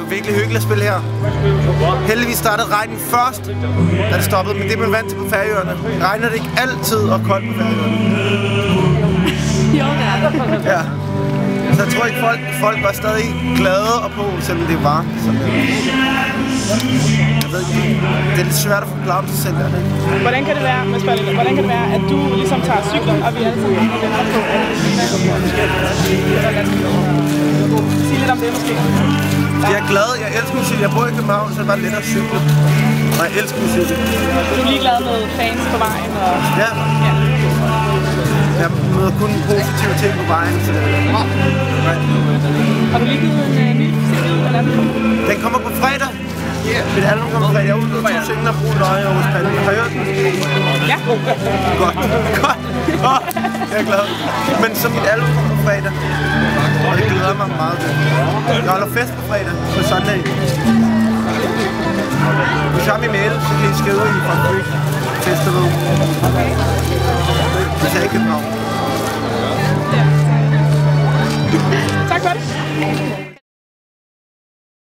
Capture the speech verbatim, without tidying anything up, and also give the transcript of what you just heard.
Virkelig hyggeligt at spille her. Heldigvis startede regnen først, da det stoppede, men det er man vant til på Færøerne. Regner det ikke altid og koldt på Færøerne? Jo, det er det. Ja. Så jeg tror ikke, folk, folk var stadig glade og på, selvom det var sådan. Jeg ved ikke, det er lidt svært at forklare om sig selv, er det ikke? Hvordan kan det være, må jeg spørge lidt, hvordan kan det være, at du ligesom tager cyklen, og vi alle sammen har venner på, at vi er på? Sig lidt om det, måske. Jeg er glad. Jeg elsker musik. Jeg bor i København, så det er bare let at cykle. Og jeg elsker musik. Du er ligeglad med fans på vejen? Og... Ja. Ja. Jeg møder kun positive ting på vejen, så det er... Nej. Har du lige givet en, øh, ny C D ud, eller er det... Den kommer på fredag. Mit album kommer på fredag. Jeg har udgivet to singler, Brun Løg og Rose Pande. Har I hørt den? Ja. Godt. Godt. Åh, jeg er glad. Men så mit album kommer på fredag, og det glæder jeg mig meget til. Jeg holder fest på fredag, på Sunday. Hvis jeg har min mail, så kan I skrive i for en fest, du ved. Hvis jeg ikke kan komme. Tak for det.